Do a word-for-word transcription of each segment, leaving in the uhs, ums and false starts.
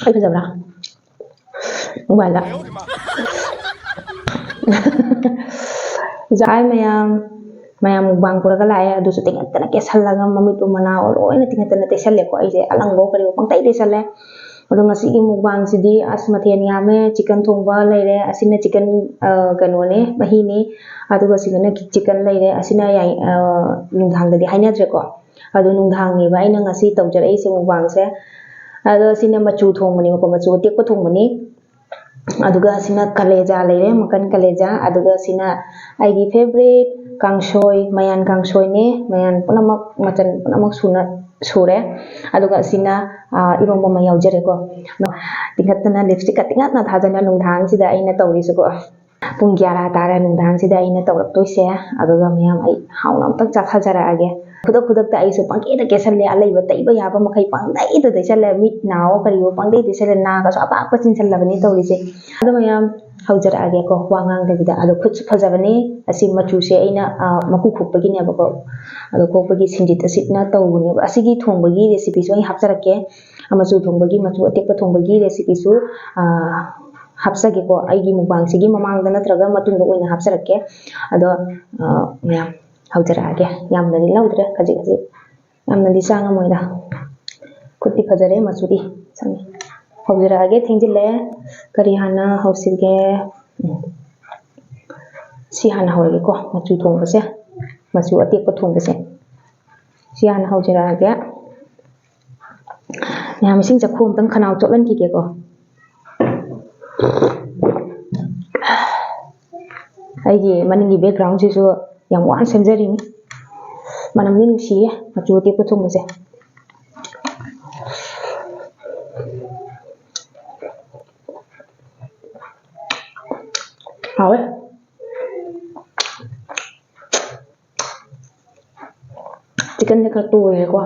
ꯑꯩ ꯐꯖꯕ꯭ꯔꯥ? ꯃꯣꯕꯥꯏꯜꯗ꯫ ꯖꯥꯏ ꯃꯌꯥꯝ, ꯃꯌꯥꯝ ꯃꯨꯛꯕꯥꯡ ꯄꯨꯔꯒ ꯂꯥꯛꯑꯦ꯫ ꯑꯗꯨꯁꯨ ꯇꯤꯡꯍꯠꯇꯅ ꯀꯦꯁꯜꯂꯒ ꯃꯃꯤꯠꯇꯣ ꯃꯅꯥ ꯂꯣꯏꯅ ꯇꯤꯡꯍꯠꯇꯅ ꯇꯩꯁꯜꯂꯦꯀꯣ꯫ ꯑꯩꯁꯦ ꯑꯂꯪꯕꯣ ꯀꯔꯤꯑꯣ ꯄꯪꯇꯩ ꯇꯩꯁꯜꯂꯦ꯫ ꯑꯗꯣ ꯉꯁꯤꯒꯤ ꯃꯨꯛꯕꯥꯡꯁꯤꯗꯤ ꯑꯁ ꯃꯊꯦꯜ ꯌꯥꯝꯃꯦ꯫ ꯆꯤꯛꯀꯟ ꯊꯣꯡꯕ ꯂꯩꯔꯦ꯫ ꯑꯁꯤꯅ ꯆꯤꯛꯀꯟ, ꯑ, ꯀꯩꯅꯣꯅꯦ, ꯃꯍꯤꯅꯦ꯫ ꯑꯗꯨꯒ ꯁꯤꯗꯅ ꯆꯤꯛꯀꯟ ꯂꯩꯔꯦ꯫ ꯑꯁꯤꯅ ꯌꯥꯏ-, ꯑ, ꯅꯨꯡꯗꯥꯡꯗꯗꯤ ꯍꯥꯏꯅꯗ꯭ꯔꯦꯀꯣ꯫ ꯑꯗꯣ ꯅꯨꯡꯗꯥꯡꯅꯦꯕ ꯑꯩꯅ ꯉꯁꯤ ꯇꯧꯖꯔꯛꯏꯁꯦ ꯃꯨꯛꯕꯥꯡꯁꯦ꯫ ꯑꯗꯣ ꯁꯤꯅ ꯃꯆꯨ ꯊꯣꯡꯕꯅꯦꯕꯀꯣ, ꯃꯆꯨ ꯑꯇꯦꯛꯄ ꯊꯣꯡꯕꯅꯤ꯫ ꯑꯗꯨꯒ ꯁꯤꯅ ꯀꯂꯦꯖꯥ ꯂꯩꯔꯦ, ꯃꯀꯟ ꯀꯂꯦꯖꯥ꯫ ꯑꯗꯨꯒ ꯁꯤꯅ ꯑꯩꯒꯤ favorite ꯀꯥꯡꯁꯣꯏ, ꯃꯌꯥꯟ ꯀꯥꯡꯁꯣꯏꯅꯦ꯫ ꯃꯌꯥꯟ ꯄꯨꯝꯅꯃꯛ, ꯃꯆꯜ ꯄꯨꯝꯅꯃꯛ ꯁꯨꯅ ꯁꯨꯔꯦ꯫ ꯑꯗꯨꯒ ꯁꯤꯅ, ꯑ, ꯏꯔꯣꯝꯕ ꯑꯃ ꯌꯥꯎꯖꯔꯦꯀꯣ꯫ ꯇꯤꯡꯈꯠꯇꯅ, lipstickꯀ ꯇꯤꯡꯈꯠꯅ ꯊꯥꯖꯅ ꯅꯨꯡꯗꯥꯡꯁꯤꯗ ꯑꯩꯅ ꯇꯧꯔꯤꯁꯤꯀꯣ꯫ ꯄꯨꯡ ꯒ꯭ꯌꯥꯔꯥ ꯇꯥꯔꯦ ꯅꯨꯡꯗꯥꯡꯁꯤꯗ ꯑꯩꯅ ꯇꯧꯔꯛꯇꯣꯏꯁꯦ꯫ ꯑꯗꯨꯒ ꯃꯌꯥꯝ, ꯑꯩ ꯍꯥꯎꯅ ꯑꯝꯇꯪ ꯆꯥꯊꯖꯔꯛꯑꯒꯦ꯫ ꯈꯨꯗꯛ ꯈꯨꯗꯛꯇ ꯑꯩꯁꯨ ꯄꯪꯀꯦꯗ ꯀꯦꯁꯜꯂꯦ, ꯑꯂꯩꯕ ꯇꯩꯕ ꯌꯥꯕ ꯃꯈꯩ ꯄꯪꯇꯩꯗ ꯇꯩꯁꯜꯂꯦ, ꯃꯤꯠ ꯅꯥꯑꯣ ꯀꯔꯤꯑꯣ ꯄꯪꯇꯩ ꯇꯩꯁꯜꯂꯦ, ꯅꯥꯒꯁꯨ ꯑꯄꯥꯛꯄ ꯆꯤꯟꯁꯜꯂꯕꯅꯤ ꯇꯧꯔꯤꯁꯦ꯫ ꯑꯗꯣ ꯃꯌꯥꯝ, ꯍꯧꯖꯔꯛꯑꯒꯦꯀꯣ, ꯋꯥ ꯉꯥꯡꯗꯕꯤꯗ꯫ ꯑꯗꯣ ꯈꯨꯠꯁꯨ ꯐꯖꯕꯅꯦ꯫ ꯑꯁꯤ ꯃꯆꯨꯁꯦ ꯑꯩꯅ, ꯑ, ꯃꯀꯨ ꯈꯣꯛꯄꯒꯤꯅꯦꯕꯀꯣ꯫ ꯑꯗꯣ ꯈꯣꯛꯄꯒꯤ ꯁꯤꯟꯖꯤꯠ ꯑꯁꯤꯅ ꯇꯧꯕꯅꯦꯕ꯫ ꯑꯁꯤꯒꯤ ꯊꯣꯡꯕꯒꯤ recipeꯁꯨ ꯑꯩ ꯍꯥꯞꯆꯔꯛꯀꯦ꯫ ꯃꯆꯨ ꯊꯣꯡꯕꯒꯤ, ꯃꯆꯨ ꯑꯇꯦꯛꯄ ꯊꯣꯡꯕꯒꯤ recipeꯁꯨ, ꯑ, ꯍꯥꯞꯆꯒꯦꯀꯣ꯫ ꯑꯩꯒꯤ ꯃꯨꯛꯕꯥꯡꯁꯤꯒꯤ ꯃꯃꯥꯡꯗ ꯅꯠꯇ꯭ꯔꯒ ꯃꯇꯨꯡꯗ ꯑꯣꯏꯅ ꯍꯥꯞꯆꯔꯛꯀꯦ꯫ ꯑꯗꯣ, ꯑ, ꯃꯌꯥꯝ ꯍꯧꯖꯔꯛꯑꯒꯦ꯫ ꯌꯥꯝꯅꯗꯤ ꯂꯧꯗ꯭ꯔꯦ, ꯈꯖꯤꯛ ꯈꯖꯤꯛ꯫ ꯌꯥꯝꯅꯗꯤ ꯆꯥ ꯉꯝꯃꯣꯏꯗ꯫ ꯈꯨꯠꯇꯤ ꯐꯖꯔꯦ, ꯃꯆꯨꯗꯤ ꯁꯪꯉꯦ꯫ ꯍꯧꯖꯔꯛꯑꯒꯦ, ꯊꯦꯡꯖꯤꯜꯂꯦ꯫ ꯀꯔꯤ ꯍꯥꯟꯅ ꯍꯧꯁꯤꯒꯦ? ꯎꯝ꯫ ꯁꯤ ꯍꯥꯟꯅ ꯍꯧꯔꯒꯦꯀꯣ, ꯃꯆꯨ ꯊꯣꯡꯕꯁꯦ, ꯃꯆꯨ ꯑꯇꯦꯛꯄ ꯊꯣꯡꯕꯁꯦ꯫ ꯁꯤ ꯍꯥꯟꯅ ꯍꯧꯖꯔꯛꯑꯒꯦ꯫ ꯃꯌꯥꯝ, ꯏꯁꯤꯡ ꯆꯐꯨ ꯑꯝꯇꯪ ꯈꯅꯥꯎ ꯆꯣꯠꯍꯟꯈꯤꯒꯦꯀꯣ꯫ ꯑꯩꯒꯤ ꯃꯅꯤꯡꯒꯤ backgroundꯁꯤꯁꯨ ꯌꯥꯝ ꯋꯥꯅ ꯁꯦꯝꯖꯔꯤꯅꯤ꯫ ꯃꯅꯝꯗꯤ ꯅꯨꯡꯁꯤꯌꯦ ꯃꯆꯨ ꯑꯇꯦꯛꯄ ꯊꯣꯡꯕꯁꯦ꯫ ꯍꯥꯎꯋꯦ꯫ Chickenꯁꯦ ꯈꯔ ꯇꯣꯏꯔꯦꯀꯣ꯫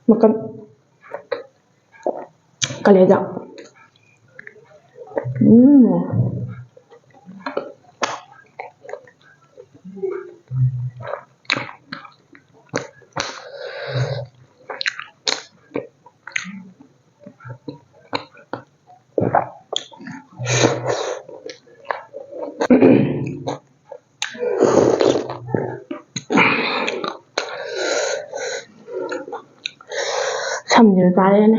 ꯃꯀꯟ, ꯀꯂꯦꯖꯥ꯫ ꯎꯝ꯫ ꯁꯝꯁꯤꯁꯨ ꯆꯥꯔꯦꯅꯦ꯫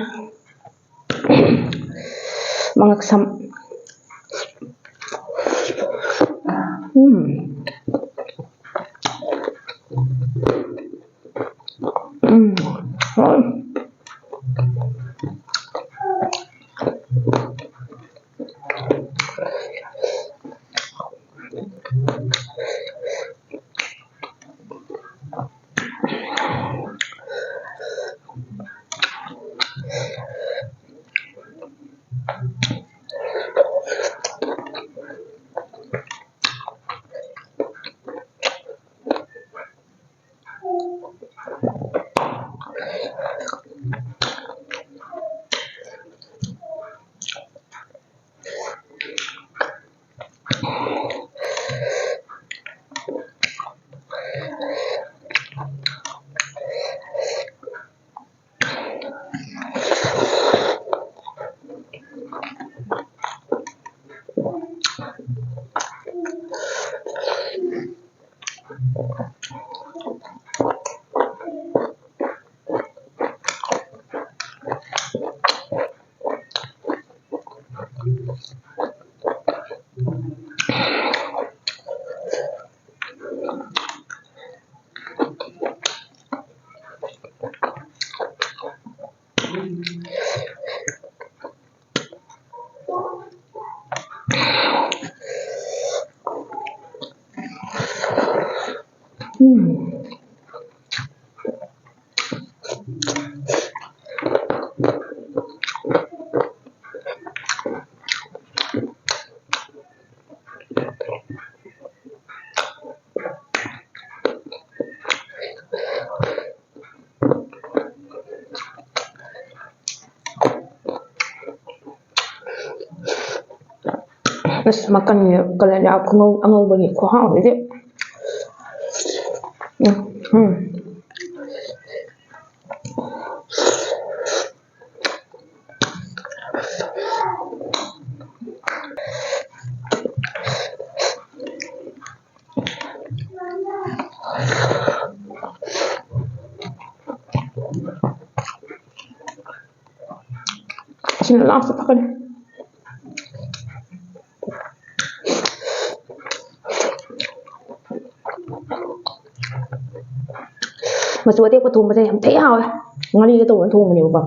ꯃꯉꯛ ꯁꯝ꯫ ꯎꯝ꯫ ꯎꯝ꯫ ꯍꯥꯎꯋꯦ꯫ ꯑꯁ, ꯃꯀꯟꯒꯤ ꯀꯂꯦꯖꯥ ꯈꯨꯉꯧ ꯑꯉꯧꯕꯒꯤ ꯈꯨꯍꯥꯎꯗꯨꯗꯤ꯫ ꯎꯝ, ꯎꯝ꯫ ꯑꯁꯤꯅ ꯂꯥꯁꯇ ꯊꯛꯀꯅꯤ꯫ ꯃꯆꯨ ꯑꯇꯦꯛꯄ ꯊꯣꯡꯕꯁꯦ ꯌꯥꯝ ꯊꯤ ꯍꯥꯎꯋꯦ꯫ ꯉꯥꯔꯤꯒ ꯇꯧꯔꯒ ꯊꯣꯡꯕꯅꯦꯕꯀꯣ꯫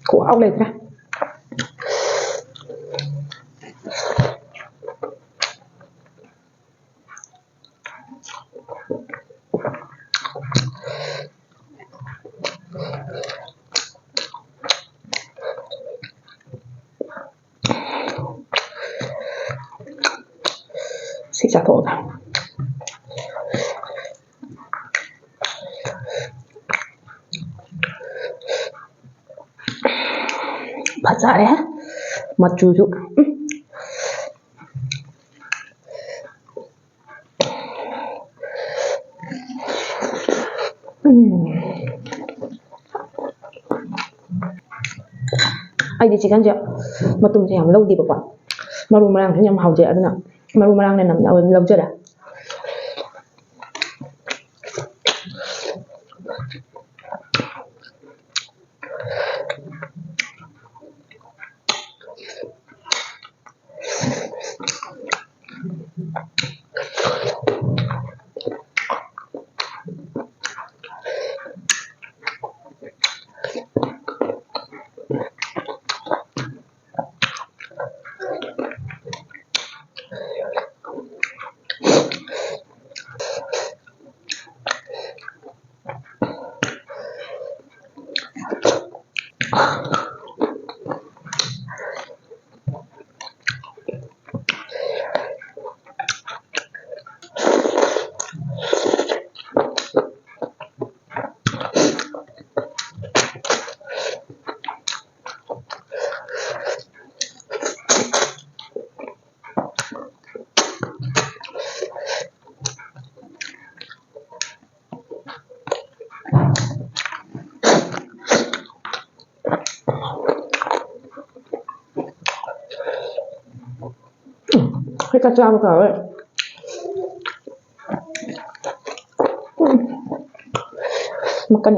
ꯈꯨꯍꯥꯎ ꯂꯩꯇ꯭ꯔꯦ꯫ ꯁꯤ ꯆꯥꯊꯣꯛꯑꯒ꯫ ꯐꯖꯔꯦ ꯃꯆꯨꯁꯨ꯫ ꯎꯝ꯫ ꯎꯝ꯫ ꯑꯩꯗꯤ ꯆꯤꯛꯀꯟꯁꯦ ꯃꯇꯨꯝꯁꯦ ꯌꯥꯝ ꯂꯧꯗꯦꯕꯀꯣ, ꯃꯔꯨ ꯃꯔꯥꯡꯁꯤꯅ ꯌꯥꯝ ꯍꯥꯎꯖꯩ, ꯑꯗꯨꯅ ꯃꯔꯨ ꯃꯔꯥꯡꯅ ꯅꯝꯅ ꯑꯗꯨꯝ ꯂꯧꯖꯔꯦ꯫ ꯍꯩ ꯈꯔ ꯆꯥꯕ ꯀꯥꯎꯔꯦ꯫ ꯃꯀꯟ꯫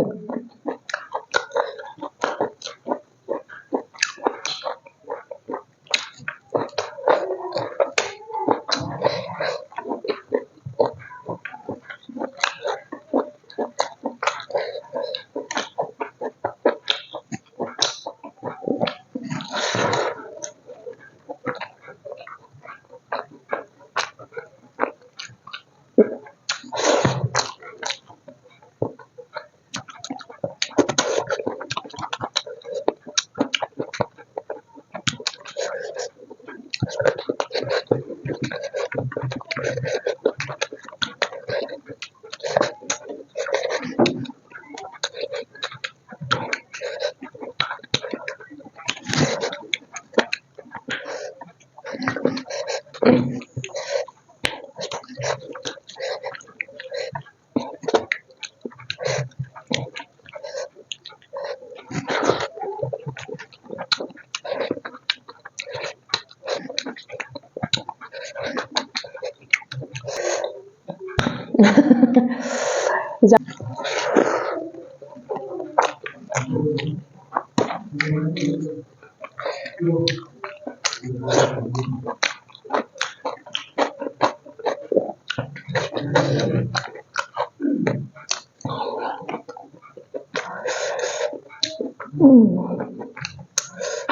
ꯎꯝ꯫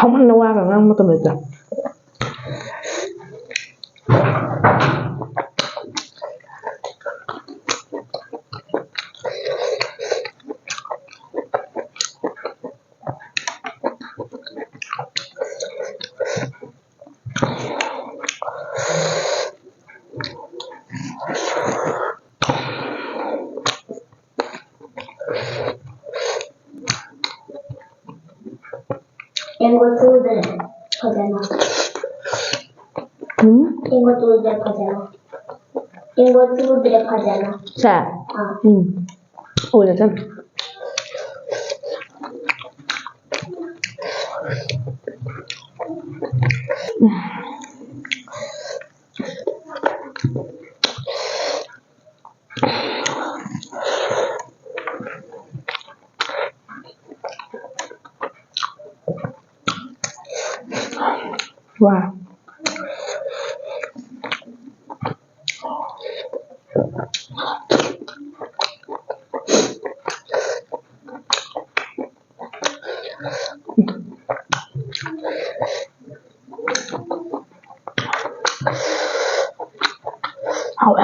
ꯍꯧꯃꯟꯅ ꯋꯥꯒ ꯉꯥꯡꯕ ꯃꯇꯝ ꯂꯩꯇꯦ꯫ ꯌꯦꯡꯒꯣꯠ ꯆꯨꯗ꯭ꯔꯦ ꯐꯖꯅ꯫ ꯎꯝ? ꯌꯦꯡꯒꯣꯠ ꯆꯨꯗ꯭ꯔꯦ ꯐꯖꯅ꯫ ꯌꯦꯡꯒꯣꯠ ꯆꯨꯗ꯭ꯔꯦ ꯐꯖꯅ꯫ ꯁꯦ? ꯑꯥ꯫ ꯎꯝ꯫ ꯎꯔꯦ ꯆꯟ꯫ ꯋꯥ꯫ ꯍꯥꯎꯋꯦ꯫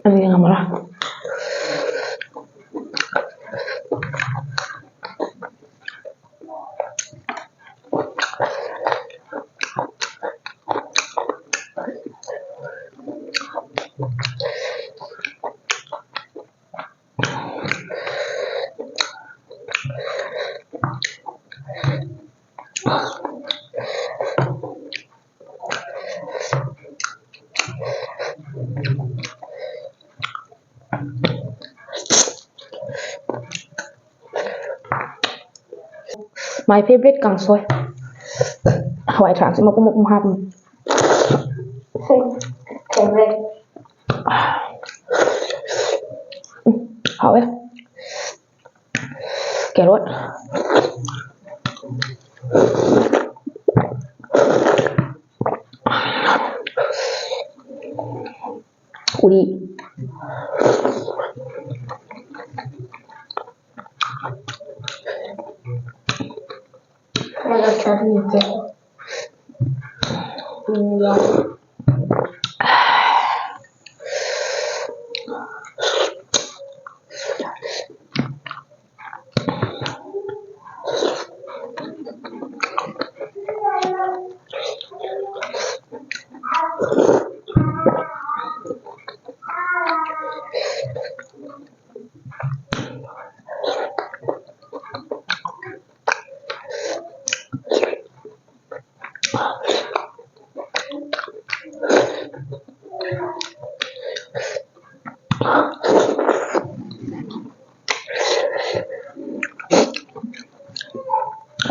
ꯑꯅꯤ ꯉꯝꯃꯔꯣꯏ꯫ My favorite ꯀꯥꯡꯁꯣꯏ꯫ ꯍꯋꯥꯏ ꯊ꯭ꯔꯥꯛꯁꯦ ꯃꯄꯨꯝ ꯃꯄꯨꯝ ꯍꯥꯞꯄꯅꯤ꯫ ꯎꯝ, ꯍꯥꯎꯋꯦ꯫ Carrot꯫ ꯎꯔꯤ꯫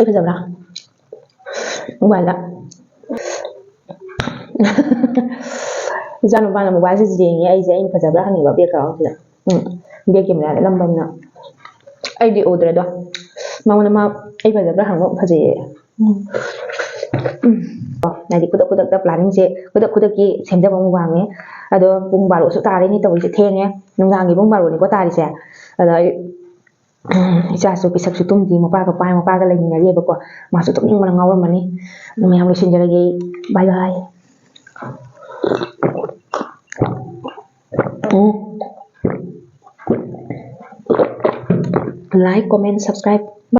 ꯐꯖꯕ꯭ꯔꯥ? ꯃꯣꯕꯥꯏꯜꯗ꯫ ꯏꯆꯥ ꯅꯨꯄꯥꯅ ꯃꯣꯕꯥꯏꯜꯁꯦ ꯌꯦꯡꯉꯦ, ꯑꯩꯁꯦ ꯑꯩꯅ ꯐꯖꯕ꯭ꯔꯥ ꯍꯪꯉꯤꯕ background ꯁꯤꯗ꯫ ꯎꯝ, back camera ꯗ ꯅꯝꯕꯅꯤꯅ ꯑꯩꯗꯤ ꯎꯗ꯭ꯔꯦ ꯑꯗꯣ꯫ ꯃꯉꯣꯟꯗ ꯃꯥ ꯑꯩ ꯐꯖꯕ꯭ꯔꯥ ꯍꯪꯕ, ꯐꯖꯩꯌꯦ꯫ ꯎꯝ꯫ ꯎꯝ꯫ ꯍꯥꯏꯗꯤ ꯈꯨꯗꯛ ꯈꯨꯗꯛꯇ planning ꯁꯦ ꯈꯨꯗꯛ ꯈꯨꯗꯛꯀꯤ ꯁꯦꯝꯖꯕ ꯑꯃ ꯋꯥꯡꯉꯦ꯫ ꯑꯗꯣ ꯄꯨꯡ ꯕꯥꯔꯣꯁꯨ ꯇꯥꯔꯦꯅꯦ ꯇꯧꯔꯤꯁꯦ, ꯊꯦꯡꯉꯦ꯫ ꯅꯨꯡꯗꯥꯡꯒꯤ ꯄꯨꯡ ꯕꯥꯔꯣꯅꯤꯀꯣ ꯇꯥꯔꯤꯁꯦ꯫ ꯑꯗꯣ ꯑꯩ ꯎꯝ, ꯏꯆꯥꯁꯨ ꯄꯤꯁꯛꯁꯨ ꯇꯨꯝꯗ꯭ꯔꯤ, ꯃꯄꯥꯒ ꯄꯥꯏ, ꯃꯄꯥꯒ ꯂꯩꯃꯤꯟꯅꯔꯤꯑꯕꯀꯣ꯫ ꯃꯥꯁꯨ ꯇꯨꯝꯅꯤꯡꯕꯅ ꯉꯥꯎꯔꯝꯃꯅꯤ꯫ ꯑꯗꯨ ꯃꯌꯥꯝ ꯂꯣꯏꯁꯤꯟꯖꯔꯒꯦ꯫ Bye bye꯫ ꯎꯝ꯫ Like, comment, subscribe꯫